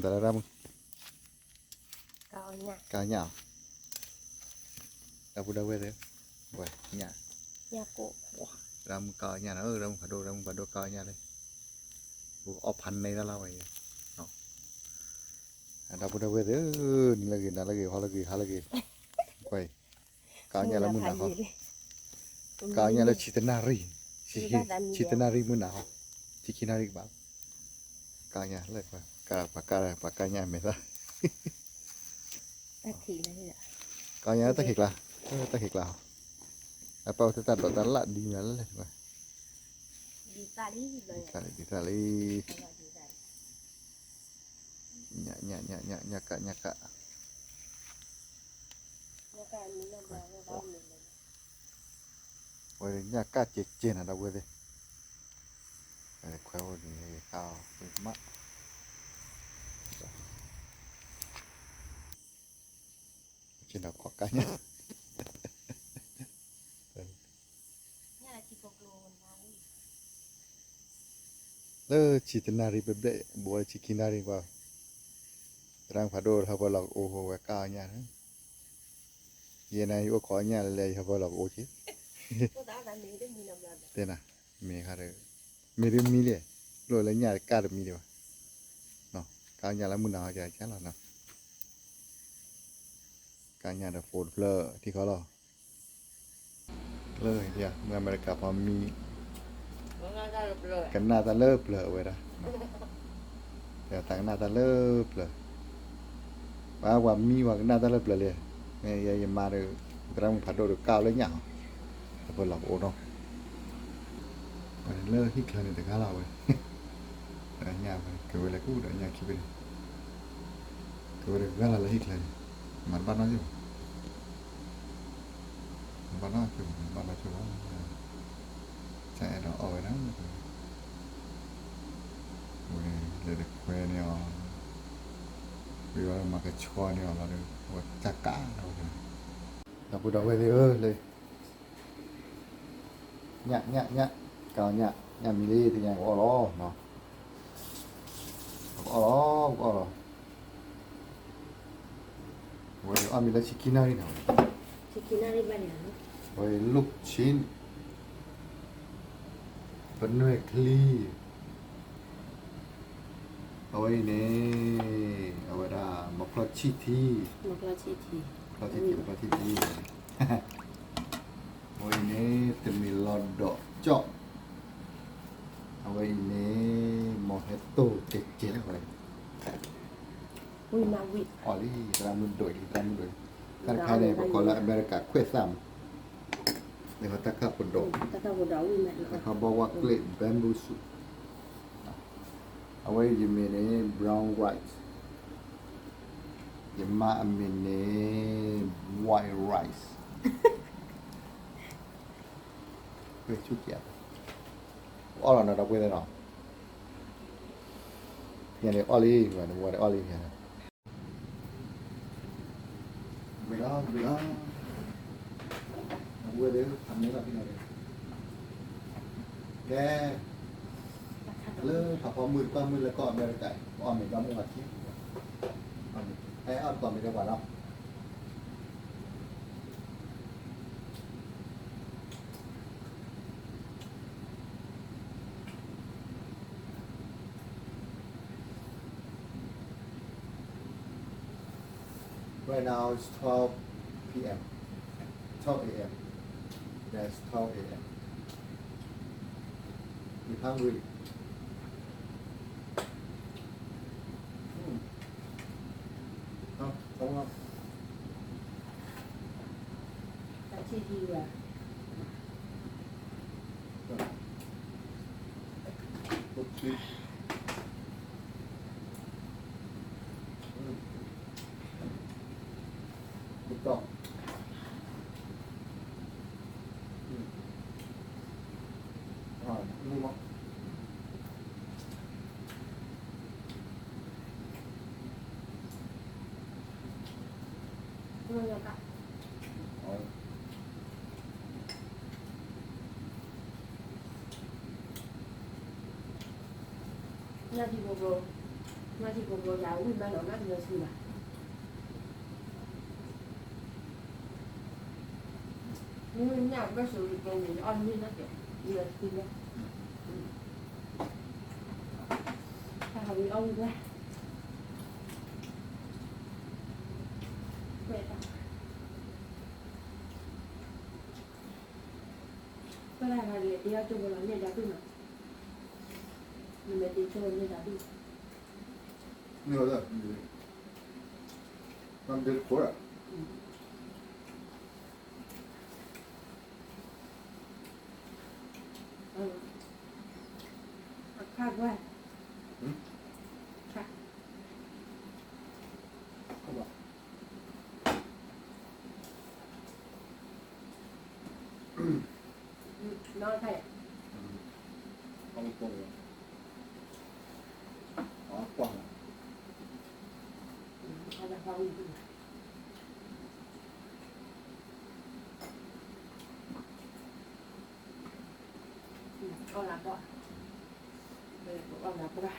တၢ်လၢရၣ်မုၣ်, ကၢ်အီၣ်ညၣ်, ဒီပုၢ်ဒီဝဲၢ်သ့ၣ်, ဝဲ, ညၣ်, ရၣ်မုၣ်ကၢ်အီၣ်ညၣ်နီၤ, ရၣ်မုၣ်ဖးဒိၣ်, ရၣ်မုၣ်ဖးဒိၣ်ကၢ်အီၣ်ညၣ်လံ, ပအီၣ်ဖးန့ၢ်တၢ်လီၤဝဲအံၤ, ဒီပုၢ်ဒီဝဲၢ်သ့ၣ်, နံၤလၢဂ့ၤ နၤလၢဂ့ၤ ဟီလၢဂ့ၤ ဟါလၢဂ့ၤ, ကွၢ်အံၤ, ကၢ်အီၣ်ညၣ်လၢမုၢ်နၤဟီ, ကၢ်အီၣ်ညၣ်လၢဆံတနၣ်ရံၣ်, ဆံတနၣ်ရံၣ်မုၢ်နၤဟီ, ဆံခံနၣ်ရံၣ်ကဘၣ်, ကၢ်အီၣ်ညၣ်လၢ, ပှၤကၢ်ညၣ်မဲာ်သၣ်, ကၢ်အီၣ်ညၣ်လၢတၢ်ခံးကျါ, တၢ်ခံးကျါ, အပၢ်အိၣ်တၢ်ဒိးတၢ်လၢ်ဒ်မးလၢလဲၣ်, ဒ်သၣ်လံ, ဒ်သၣ်လံ, ညၣ်, ညၣ်, ညၣ်, ညၣ်ကၣ်, ညၣ်ကၣ်, ဝဲညၣ်ကၣ်ကဲကဲနၤ ဒီပုၢ်ဝဲၢ်သ့ၣ်, ခွဲးအိၣ်န့ၣ် ယကၣ်အီၤမး, ဆ့ၣ်နီၤခီကၣ်ညၣ် လၢဆံတနၣ်ရံၣ်ဘျဲၣ်ဘျဲၣ် ဘူးလၢဆံခံနၣ်ရံၣ်ကွၢ်, သရၣ်ဖးဒိၣ်ဟဲပှၤလီၤကအိဖိဝဲကၢ်အီၣ်ညၣ်န့ၣ်, ယဲန့ၣ်ယအိၣ်ခိးအီၣ်ညၣ်လၢလဲၤ ယဟဲပှၤလီၤကအိဆ့, တဲနၤ, မ့ၢ်ခါဒီး, မ့ၢ်တမံလံ, ကျိၣ်လၢညၣ်တကၢ်တမံဒံးဘၣ်, ကၢ်အီၣ်ညၣ်လၢမုၢ်နၤဟီကၢ်လီၤနီၤ, ကၢ်ညၣ်ဒီးဖိတဖျၢၣ်ထံၣ်ခီလီၤ လၢမ့ၢ်အမဲရကၤဖီမံ, ကနၣ်တၢ်လၢပျၢၤအဝဲဒၣ်, တၢ်ကနၣ်တၢ်လၢပျၢၤ, ပှၤပှၤမံပှၤကနၣ်တၢ်လၢပျၢၤလံ, မ့ၢ်ယဲယမါဒီး, သရၣ်မုၣ်ဖးဒိၣ်ဒီးကၢ်အီၣ်လၢညၣ်အီၤ, ဒီးပလီၤကအိနီၤ, လၢဟံၣ်ချၢန့ၣ်တဂၤလီၤဝဲ, ဒီးညၣ်ဝဲ ကဝဲလၢကအိၣ်ဒီးညၣ်ခံဘ့ၣ်န့ၣ်, ကဝဲတဂၤလီၤလၢဟံၣ်ချၢန့ၣ်, မၤတဘၣ်နီတဘျီ ဘၣ်နီတဘျီ ဘၣ်နီတဘျီ, တၢ်အဲၣ်ဒိးအီၣ်ဝဲဒၣ်, ဝဲလဲၤတခွဲန့ၢ်အီၤ, ဝံၤဘၣ်မၤကဆှီန့ၢ်အီၤလီၤဒီး အဝဲကၢ်ကၢ်ဝဲ, ဒီပုၢ်ဒီဝဲၢ်သ့ၣ်ဧၢ, လၢ ညၣ် ညၣ် ညၣ်, ကၢ်အီၣ်ညၣ်, ညၣ်မံလံ တညါပကအီၣ်လီၤ, ပကအီၣ်လီၤ ပကအီၣ်လီၤ, ဝဲအီၣ်မံလၢဆံခံနၣ်ရံၣ်န့ၣ်, ဝဲလိၣ်ဆ့ ပနွဲၢ်ချံ, အဝဲအံၤန့ၣ်, အဝဲဒၣ် မီၤချီၣ်ဆံၣ်ထံ, မီၤချီၣ်ဆံၣ်ထံ, အဝဲအံၤန့ၣ် တမ့ၢ်လီၤဒီးကၠီၣ်, အဝဲအံၤန့ၣ် မီၤဟဲတိၢ်ကဲးကဲးလၢဝဲ, အီၣ်လံ သရၣ်မုၣ်ဒိၣ်လံ သရၣ်မုၣ်ဒိၣ်လံ, တၢ်တခါန့ၣ် ပကိးလၢအမဲရကၤခွဲးသၣ်မး, တခါတၢ်ခၣ်ပဒိး, တခါဘီဝါကျ့ bamboo shoot, အဝဲအံၤယမ့ၢ်န့ၣ် brown rice, ယမါအမံၤန့ၣ် white rice, ဝဲဆူၣ်ကဲး, အီၣ်လီၤနီၤ ဒီပုၢ်ဝဲၢ်သ့ၣ်နီၤ, ညါန့ၣ်အီၣ်လံ, ဝဲအီၣ်လံ, ဝဲလီၤ, ဝဲလီၤ, ဝဲလၢဖးမ့ၢ်လီၤဖဲန့ၣ်, ကဲ, လၢဖးဖီမုၢ်တကွၢ်မုၢ်လၢကီၢ်အမဲရကၤ, အီၣ်မ့ၤဒီမုၢ်ဝၤခံ, အဲအီၣ်တကိးမ့ၢ်ဒဲးပှၤလီၤ. Right now it's twelve p.m. twelve a.m. That's twelve a.m. You hungry? Mm. Oh, oh, oh. မၤထံဖိကီၢ်ဖိယၤဝံၣ်မးလီၤ မၤကလၢၤဆူဘၣ်. မ့ၢ်ညၣ်ဘၢၣ်စၢၤကဲန့ၣ် အီၣ်န့ၢ်နီၢ်ကဲး ယဲၢ်ဆံလၢ တၢ်ဟးဝံၤအီၣ်ဝံၤဝဲ ဝဲတၢ် ပှၤတဂၤဒီး တ့အီၣ်ကၠိဖိလီၤ န့ၢ်ဒၣ်ဒူၣ်နီၤ, နမ့ၢ်တ့ကၠိဖိန့ၢ်ဒၣ်ဒူၣ်, န့ၢ်ဝဲဒၣ်, နမ့ၢ်တ့ခိၣ်လီၤ. အခါကွၢ်, အခါ, အခါဘၣ်. နီၢ်ခါယၤ, အကွၢ်, အကွၢ်, အီၣ်လၢကွၢ်, အီၣ်လၢကွၢ်.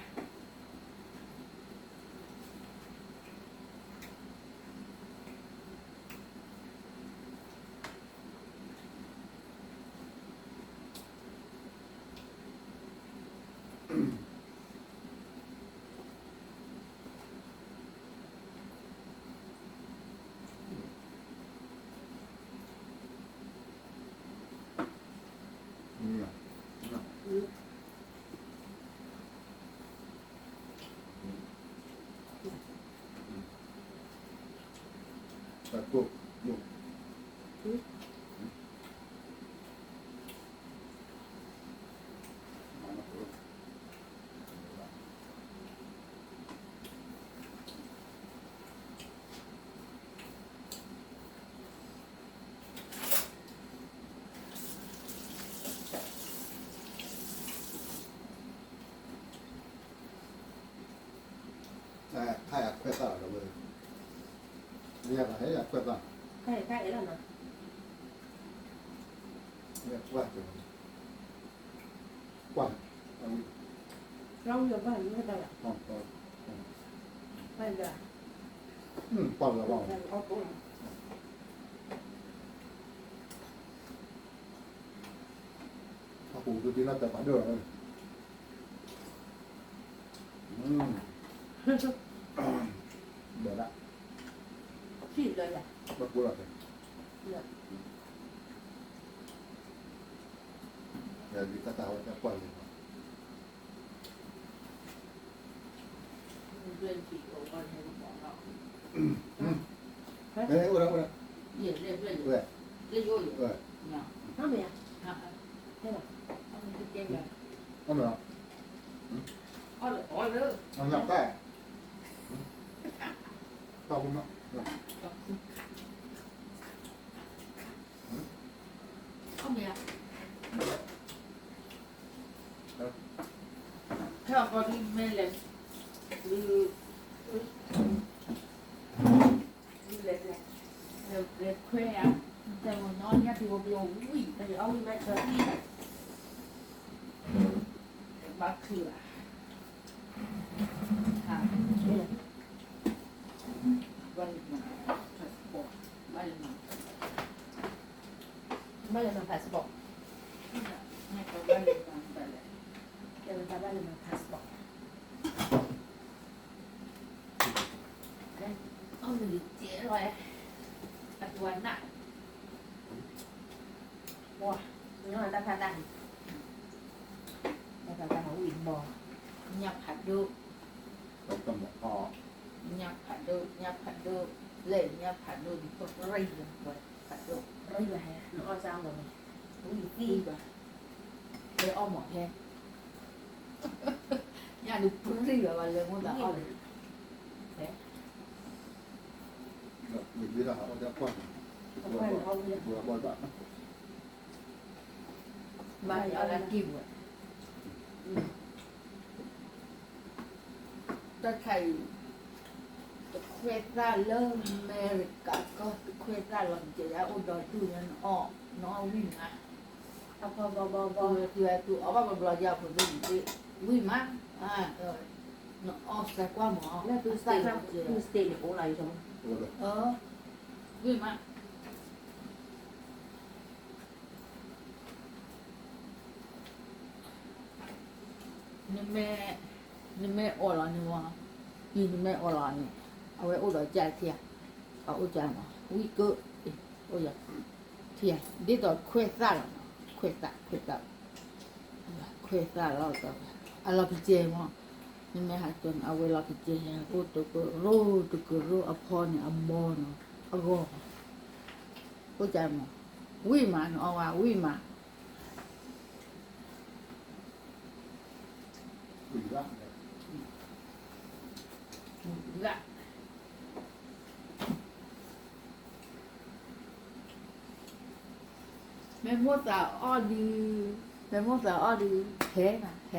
ခါယၤခွဲးသၣ်လီၤဝဲ, ယၤဘၣ်ဟဲယၤခွဲးသၣ်, ခါယၤခါအဲၣ်လီၤနီၤ, ယၤကွၢ်, ကွၢ်, လီၤဝံၤကွၢ်မ့ၢ်တၢ်လီၤ, ကွၢ်လီၤ, ကွၢ်လီၤ, အပူၤဒုးဒ်လၢတၢ်ပာ်ဒိၣ်လီၤ, ဘၣ်ဒၣ်, ဘၣ်ကိးလီၤ, ယၤဒ်တၢ်တၢ်ဝဲတၢ်ကွၢ်လံ, အိၣ်ဒၣ်အိၣ်ဒၣ်, အီၣ်မ့ၢ်, အီၣ်မ့ၢ်, တၢ်ပူၤမး, အီၣ်မ့ၢ်ဧါ, ဖဲအီၤကီဒ်မ့ၢ်လဲၣ်, လဲၤ, လဲၤခွဲဧါ, တဲဝဲနီၢ်ညၣ်ထံဖိကီၢ်ဖိဝံၣ်, အီၣ်ဝံၣ်မးကၠီၤသံ, ဘၣ်ခုၣ်ဧါ, ဘၣ်လဲၤမၤ passport, ဘၣ်လဲၤမၤ ဘၣ်လဲၤမၤ passport, ဘၣ်လဲၤမၤ passport, အီၣ်မ့ၢ်လံကဲလီၤ, အတူၢ်နၢ်, ပှၤ, တၢ်ဖးတၢ်, တၢ်ဖးတၢ်ဝံၣ်ဘီ, ညၣ်ဖးဒိၣ်, ညၣ်ဖးဒိၣ်, ညၣ်ဖးဒိၣ်, လဲၣ်ညၣ်ဖးဒိၣ်ဒ်ပရံၣ်လီၤ, ဖးဒိၣ်, ပရံၣ်ဘၣ်ဟဲ, နအီၣ်စၢ်အီၣ်ဘၣ်, ဝံၣ်သံဘၣ်, ဟဲအီၣ်မးဟဲ, ညၣ်ဒုးပရံၣ်ဘၣ် ဘၣ်လဲၤမိၣ်သးအီၣ်လံ, ဟဲ, မ့ၢ်ဒ်တၢ်ဟးအီၣ်တၢ်ကွၢ်န့ၣ်, မၤယၤလၢကံၢ်ပူၤ, တၢ်ခါအံၤ, တခွဲးသၣ်လၢအမဲရကၤကီၢ် တခွဲးသၣ်လီၤကဲယၤအိၣ်ဒီးဒူၣ်ညါနအီၣ်, နအီၣ်ဝံၣ်မး, အဖီဘီဘီဘီ, တုၤအီၣ်ဘၣ်ဘျီဘျီယၤဖိသ့ၣ်န့ၣ်, ဝံၣ်မး, အၢ, နအီၣ်စဲးကွၢ်မး, လၢသုစဲးန့ၣ်အိၣ်လီၤအံၤ, ဝံၣ်မး, နမ့ၢ်အီၣ်လီၤန့ၣ်မး, နမ့ၢ်အီၣ်လီၤန့ၣ်, အဝဲအိၣ်ဒီးကၢ်ထံဧါ, အအိၣ်ကၢ်မး, ဝံၣ်ကၢ, အိၣ်ယၤ, ထံဧါ, ဒ်သိးခွဲးသၣ်လီၤ, ခွဲးသၣ်, ခွဲးသၣ်, ခွဲးသၣ်လီၤ, အလီၤကစဲမး, နမ့ၢ်ဟးကၢန့ၣ် အဝဲလီၤကစဲယၤ, အိၣ်တကရိတကရိအဖီန့ၣ် အမီနီၤ, အဂီၢ်, အိၣ်ကၢ်မး, ဝံၣ်မး, နအီၣ်ဝဲဝံၣ်မး မ့ၢ်မိၣ်သးအီၣ်ဒုး, မ့ၢ်မိၣ်သးအီၣ်ဒုး, ဟဲနၤ, ဟဲ, တ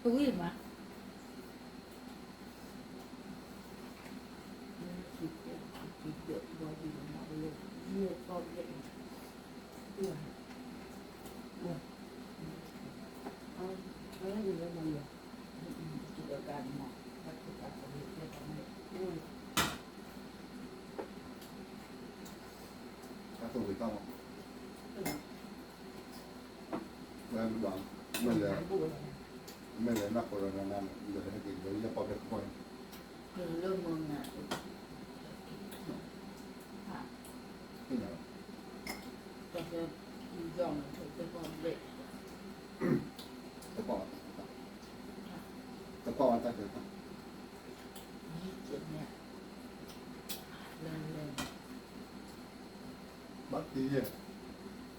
ဝံၣ်မး, တၢ်သိၣ်ဝံၤတၢ်မး, ဝဲမ့ၢ်, မ့ၢ်လဲၤ, မ့ၢ်လဲၤနၢ်ပၢၢ်ဒီးနၤန့ၣ် ဒီးဟဲက့ၤဒီးယဲၢ်ပီၣ်ဘဲၣ်ကပီၢ်န့ၣ်, လၢမုၢ်နၤ, တပီၢ်, တပီၢ်ဝဲတၢ်ကဲတၢ်, ဘၣ်တံၢ်ယဲၢ်, ဆံၣ်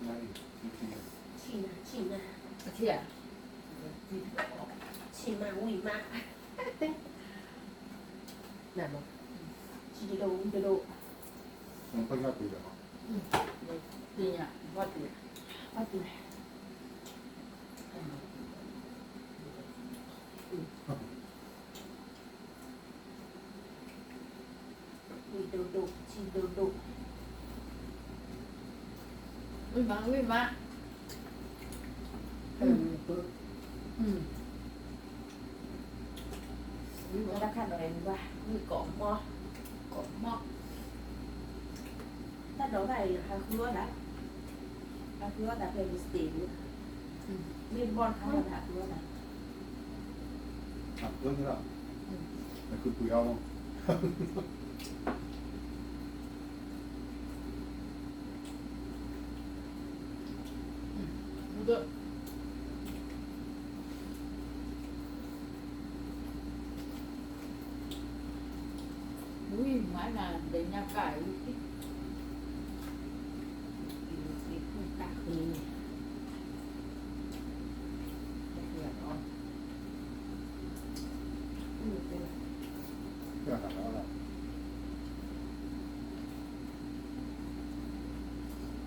နၤ, ဆံၣ်နၤ, ဆံၣ်မး, ဝံၣ်မး, ဆံၣ်တဒိၣ်, ဝံၣ်တဒိၣ်, ပညၣ်ပ့ၤဒီး, ပညၣ်, ဘၣ်တံၢ်, ဘၣ်တံၢ်, ဝံၣ်ဒိၣ်ဒိၣ်, ဆံၣ်ဒိၣ်ဒိၣ်, ဝံၣ်မး, ဝံၣ်မး, ဝံၣ်မးတၢ်ခါဒီးအံၤဘၣ်, ဝံၣ်ကိးမီၢ်, ကိးမီၢ်, တၢ်ဒီးဘၣ်အံၤ ဟးဃုအီၣ်သး, ဟးဃုအီၣ်သးဖဲ mistake န့ၣ်, မ့ၢ်ဘီၣ်တခါလီၤ ဟးဃုအီၣ်သး, ဟးဃုအီၣ်သး, ဟးဃုကွံာ်အီၤမး, ဝံၣ်မးနၤ ဒီးညၣ်ကၣ်အံၤ, တၢ်ဃ့န့ၣ်, တၢ်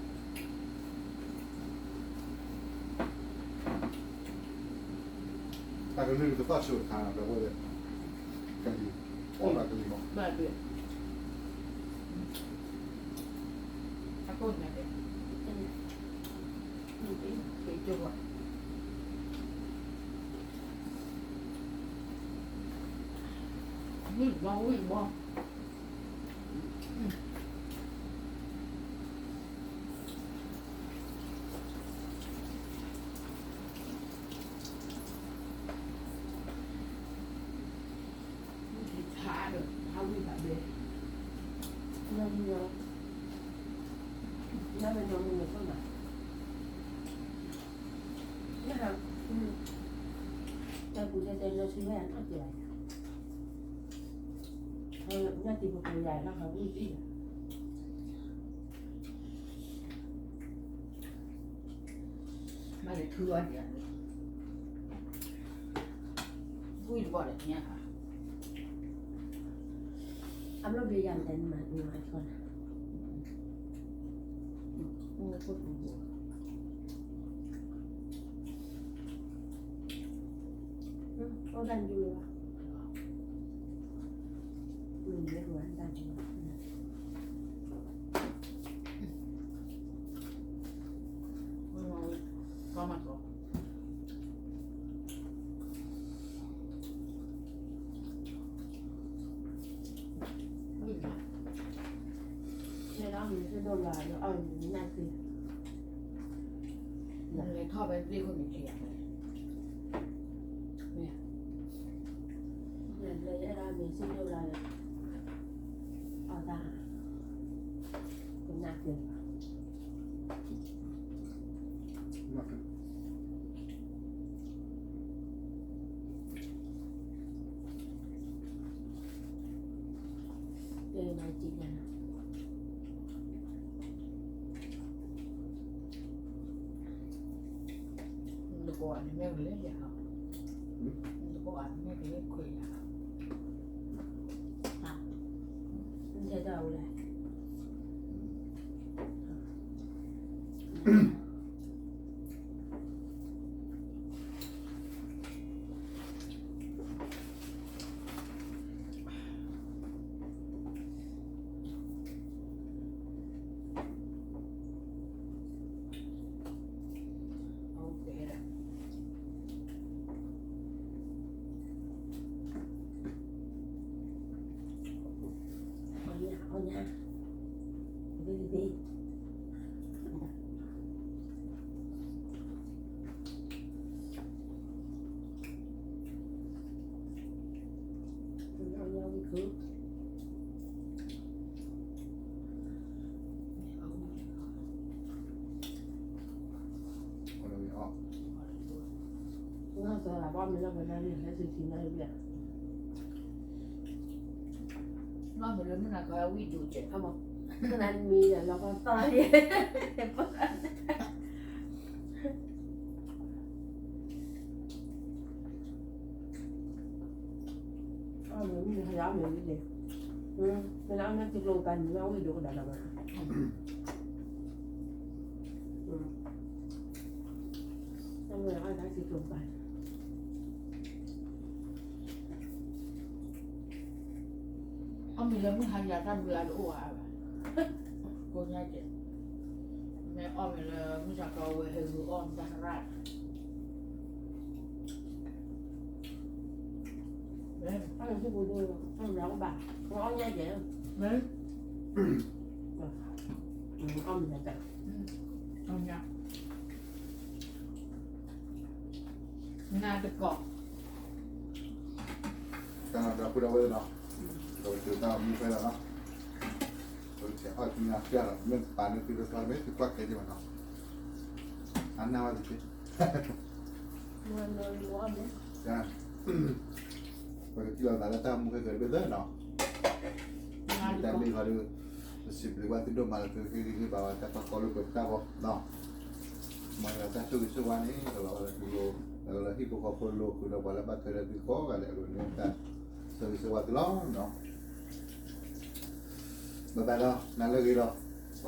ဃ့အီၤ, တၢ်ကလုၢ်ကသီၣ်ဆိတခါ ဒီပုၢ်ဝဲၢ်, ကလံၤ, အိၣ်ဘၣ်ကလံၤမး, ဘၣ်ဒုး, အကိၣ်ညါဒဲး, က့ၤကၠိဘၣ်, ဝံၣ်ဘီ ဝံၣ်ဘီ. မ့ၢ်လဲၤထုအီၤ, ဝံၣ်တဘီၣ်ဒီးညါ, အဘျီဘျီယၤတဲနမၤနမၤအချီနၤ, အိၣ်တၢ်ဒူလီၤ, မ့ၢ်လဲၤဝဲတၢ်ဒူလီၤ. ကီမးကီ, အီၣ်မ့ၤသ့ၣ်ဒိၣ်လီၤဒီး အီၣ်မ့ၤနၢ်သ့, လဲၤထီၣ်ဖဲသ့ၣ်ခိၣ်န့ၣ်ခံဂၤ, လဲၤလၢယအဲၣ်ဒၣ်မ့ၤသ့ၣ်ဒိၣ်လီၤဒီး အီၣ်တၢ်, ကနၣ်သ့, တဲမၤက့ၤ, နကိးအီၤန့ၣ်မ့ၢ်ကလဲၤယၤလီၤ, နကိးအီၤန့ၣ်မ့ၢ်ကလဲၤခွဲးယၤလီၤ, နတဲတၢ်အိၣ်လဲၣ်. နီၢ်မ့ၢ်လၢမုၢ်နၤခီဝံၣ်ဒိၣ်ကဲး, နမံၤဒီးလီၤကီသီၣ်, အီၣ်မ့ၤဝံၣ်န့ၣ် ဟဲအီၣ်မ့ၤဝံၣ်န့ၣ်, မ့ၢ်လၢအီၣ်မ့ၤဝံၣ်ဒိၣ်ကဒါလီၤဘၣ်, အီၣ်မ့ၤအီၣ်တၢ်စံးကျိၤပၤ, အီၣ်မ့ၤလၢမုၢ်ဟါယၤတၢ်ဘျုးအါတအိၣ်အါဘၣ်, ကိးညါကဲး, မ့ၢ်အီၣ်မ့ၤလၢမုၢ်ဆါခီဝဲဟဲဂုာ်အီၣ်မတၢ်ရၣ်, အီၣ်မ့ၤဘၣ်, အီၣ်မ့ၤဘၣ်, နၤတကိး, တၢ်ဒီပုၢ်ဒီဝဲၢ်နီၤ, ဒီးဝဲတၢ်မူဖဲလီၤနီၤ, ပကဆဲးအီၣ်ဆူညါဖျါလီၤ, မ့ၢ်ပာ်န့ၢ်သုတဆီ မ့ၢ်သုကွၢ်ကဲက့ၤမးနီၤ, အနၢ်ဝဲတက့ၢ်, ပကထံၣ်လိာ်သးလၢတၢ်မူခဲကၢၤတဘ့ၣ်သၢနီၤ, တၢ်မ့ၢ်ခီဒီး ပစံးဘျုးဘၣ်သုဒိၣ်မးလၢသုဟ့ၣ်ဂံၢ်ဟ့ၣ်ဘါဝဲတၢ်ပာ်ကီၢ်လိာ်ကွဲတၢ်ဘီနီၤ, မ်ယွၤတၢ်ဆိၣ်ဂ့ၤဆိၣ်ဝါန့ၣ် ကလီၤဘၣ်လၢသုလိၤ, ကလီၤလၢဟံၣ်ဖိဃီဖိလိၤ ဃုာ်ဒီးပှၤလၢဘၣ်ထွဲဒီးသုကိးဂၤဒဲးအလိၤန့ၣ် တၢ်ဆိၣ်ဂ့ၤဆိၣ်ဝါသုလီၤနီၤ. ဘၣ်ဘၣ်လီၤ နၤလၢအဂ့ၤလီၤ, ပ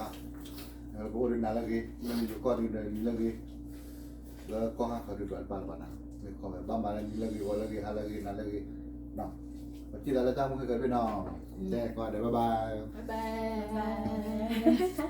အိၣ်ဒီးနၤလၢအဂ့ၤ, မ့ၢ်နယိၤကီၢ်ဒုးဒီးနၤလၢအဂ့ၤ, လၢကီၢ်ဟးခီဒုးဒီးတဘၣ်လၢၤဘၣ်နၤ, မ့ၢ်ခီမ့ၢ်ဘၣ်မၤလၢနၤလၢအဂ့ၤ ဂီၤလၢအဂ့ၤ ဟါလၢအဂ့ၤ နၤလၢအဂ့ၤ, ပထံၣ်သးလၢတၢ်မူခဲကၢၤတဘ့ၣ်နီၤ, ကဲ ကိးဂၤဒဲး bye bye.